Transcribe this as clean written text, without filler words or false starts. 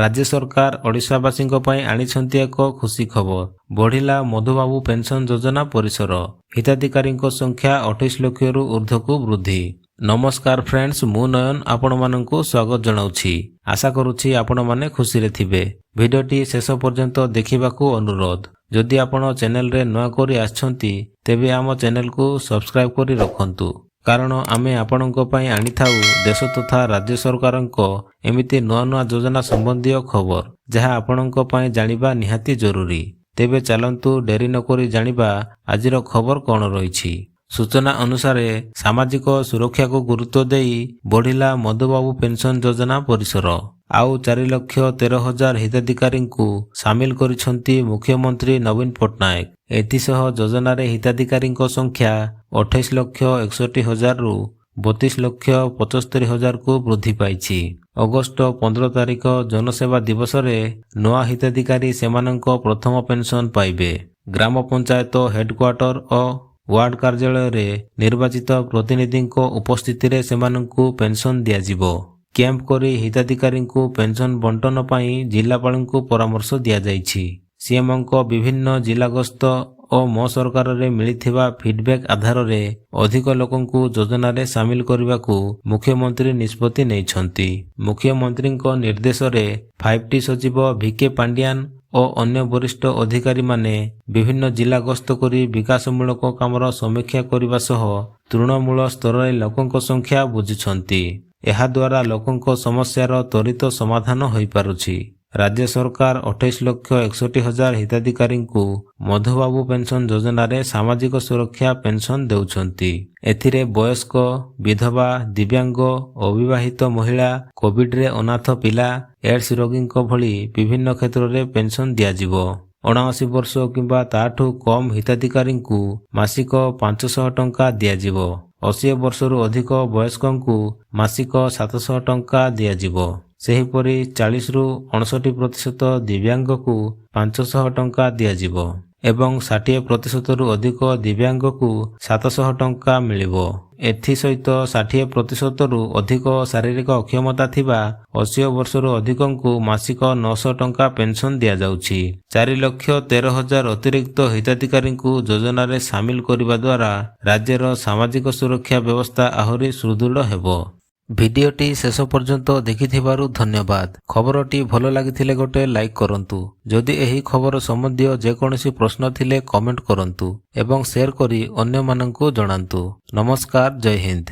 ରାଜ୍ୟ ସରକାର ଓଡ଼ିଶାବାସୀଙ୍କ ପାଇଁ ଆଣିଛନ୍ତି ଏକ ଖୁସି ଖବର। ବଢ଼ିଲା ମଧୁବାବୁ ପେନ୍ସନ୍ ଯୋଜନା ପରିସର। ହିତାଧିକାରୀଙ୍କ ସଂଖ୍ୟା 28 ଲକ୍ଷରୁ ଉର୍ଦ୍ଧ୍ୱକୁ ବୃଦ୍ଧି। ନମସ୍କାର ଫ୍ରେଣ୍ଡସ୍, ମୁଁ ନୟନ ଆପଣମାନଙ୍କୁ ସ୍ୱାଗତ ଜଣାଉଛି। ଆଶା କରୁଛି ଆପଣମାନେ ଖୁସିରେ ଥିବେ। ଭିଡ଼ିଓଟି ଶେଷ ପର୍ଯ୍ୟନ୍ତ ଦେଖିବାକୁ ଅନୁରୋଧ। ଯଦି ଆପଣ ଚ୍ୟାନେଲରେ ନୂଆ କରି ଆସିଛନ୍ତି, ତେବେ ଆମ ଚ୍ୟାନେଲକୁ ସବସ୍କ୍ରାଇବ୍ କରି ରଖନ୍ତୁ, କାରଣ ଆମେ ଆପଣଙ୍କ ପାଇଁ ଆଣିଥାଉ ଦେଶ ତଥା ରାଜ୍ୟ ସରକାରଙ୍କ ଏମିତି ନୂଆ ନୂଆ ଯୋଜନା ସମ୍ବନ୍ଧୀୟ ଖବର, ଯାହା ଆପଣଙ୍କ ପାଇଁ ଜାଣିବା ନିହାତି ଜରୁରୀ। ତେବେ ଚାଲନ୍ତୁ, ଡେରି ନକରି ଜାଣିବା ଆଜିର ଖବର କ'ଣ ରହିଛି। ସୂଚନା ଅନୁସାରେ, ସାମାଜିକ ସୁରକ୍ଷାକୁ ଗୁରୁତ୍ୱ ଦେଇ ବଢ଼ିଲା ମଧୁବାବୁ ପେନ୍ସନ୍ ଯୋଜନା ପରିସର। ଆଉ 4,13,000 ହିତାଧିକାରୀଙ୍କୁ ସାମିଲ କରିଛନ୍ତି ମୁଖ୍ୟମନ୍ତ୍ରୀ ନବୀନ ପଟ୍ଟନାୟକ। ଏଥିସହ ଯୋଜନାରେ ହିତାଧିକାରୀଙ୍କ ସଂଖ୍ୟା 28,61,000ରୁ 32,75,000କୁ ବୃଦ୍ଧି ପାଇଛି। ଅଗଷ୍ଟ 15 ତାରିଖ ଜନସେବା ଦିବସରେ ନୂଆ ହିତାଧିକାରୀ ସେମାନଙ୍କ ପ୍ରଥମ ପେନ୍ସନ୍ ପାଇବେ। ଗ୍ରାମ ପଞ୍ଚାୟତ ହେଡକ୍ୱାର୍ଟର ଓ ୱାର୍ଡ କାର୍ଯ୍ୟାଳୟରେ ନିର୍ବାଚିତ ପ୍ରତିନିଧିଙ୍କ ଉପସ୍ଥିତିରେ ସେମାନଙ୍କୁ ପେନ୍ସନ୍ ଦିଆଯିବ। କ୍ୟାମ୍ପ କରି ହିତାଧିକାରୀଙ୍କୁ ପେନ୍ସନ୍ ବଣ୍ଟନ ପାଇଁ ଜିଲ୍ଲାପାଳଙ୍କୁ ପରାମର୍ଶ ଦିଆଯାଇଛି। ସିଏମଙ୍କ ବିଭିନ୍ନ ଜିଲ୍ଲା ଗସ୍ତ ଓ ମୋ ସରକାରରେ ମିଳିଥିବା ଫିଡବ୍ୟାକ୍ ଆଧାରରେ ଅଧିକ ଲୋକଙ୍କୁ ଯୋଜନାରେ ସାମିଲ କରିବାକୁ ମୁଖ୍ୟମନ୍ତ୍ରୀ ନିଷ୍ପତ୍ତି ନେଇଛନ୍ତି। ମୁଖ୍ୟମନ୍ତ୍ରୀଙ୍କ ନିର୍ଦ୍ଦେଶରେ ଫାଇଭ୍ ଟି ସଚିବ ଭି.କେ ପାଣ୍ଡିଆନ ଓ ଅନ୍ୟ ବରିଷ୍ଠ ଅଧିକାରୀମାନେ ବିଭିନ୍ନ ଜିଲ୍ଲା ଗସ୍ତ କରି ବିକାଶମୂଳକ କାମର ସମୀକ୍ଷା କରିବା ସହ ତୃଣମୂଳ ସ୍ତରରେ ଲୋକଙ୍କ ସଂଖ୍ୟା ବୁଝୁଛନ୍ତି। ଏହାଦ୍ୱାରା ଲୋକଙ୍କ ସମସ୍ୟାର ତ୍ୱରିତ ସମାଧାନ ହୋଇପାରୁଛି। ରାଜ୍ୟ ସରକାର 28,61,000 ହିତାଧିକାରୀଙ୍କୁ ମଧୁବାବୁ ପେନ୍ସନ୍ ଯୋଜନାରେ ସାମାଜିକ ସୁରକ୍ଷା ପେନ୍ସନ୍ ଦେଉଛନ୍ତି। ଏଥିରେ ବୟସ୍କ, ବିଧବା, ଦିବ୍ୟାଙ୍ଗ, ଅବିବାହିତ ମହିଳା, କୋଭିଡରେ ଅନାଥ ପିଲା, ଏଡ୍ସ ରୋଗୀଙ୍କ ଭଳି ବିଭିନ୍ନ କ୍ଷେତ୍ରରେ ପେନ୍ସନ୍ ଦିଆଯିବ। 79 ବର୍ଷ କିମ୍ବା ତାଠୁ କମ୍ ହିତାଧିକାରୀଙ୍କୁ ମାସିକ 500 ଟଙ୍କା ଦିଆଯିବ। 80 ବର୍ଷରୁ ଅଧିକ ବୟସ୍କଙ୍କୁ ମାସିକ 700 ଟଙ୍କା ଦିଆଯିବ। ସେହିପରି 40ରୁ 59% ଦିବ୍ୟାଙ୍ଗକୁ 500 ଟଙ୍କା ଦିଆଯିବ ଏବଂ 60 ପ୍ରତିଶତରୁ ଅଧିକ ଦିବ୍ୟାଙ୍ଗକୁ 700 ଟଙ୍କା ମିଳିବ। ଏଥିସହିତ 60 ପ୍ରତିଶତରୁ ଅଧିକ ଶାରୀରିକ ଅକ୍ଷମତା ଥିବା 80 ବର୍ଷରୁ ଅଧିକଙ୍କୁ ମାସିକ 900 ଟଙ୍କା ପେନ୍ସନ୍ ଦିଆଯାଉଛି। 4,13,000 ଅତିରିକ୍ତ ହିତାଧିକାରୀଙ୍କୁ ଯୋଜନାରେ ସାମିଲ କରିବା ଦ୍ୱାରା ରାଜ୍ୟର ସାମାଜିକ ସୁରକ୍ଷା ବ୍ୟବସ୍ଥା ଆହୁରି ସୁଦୃଢ଼ ହେବ। ଭିଡ଼ିଓଟି ଶେଷ ପର୍ଯ୍ୟନ୍ତ ଦେଖିଥିବାରୁ ଧନ୍ୟବାଦ। ଖବରଟି ଭଲ ଲାଗିଥିଲେ ଗୋଟେ ଲାଇକ୍ କରନ୍ତୁ। ଯଦି ଏହି ଖବର ସମ୍ବନ୍ଧୀୟ ଯେକୌଣସି ପ୍ରଶ୍ନ ଥିଲେ କମେଣ୍ଟ କରନ୍ତୁ ଏବଂ ସେୟାର କରି ଅନ୍ୟମାନଙ୍କୁ ଜଣାନ୍ତୁ। ନମସ୍କାର, ଜୟ ହିନ୍ଦ।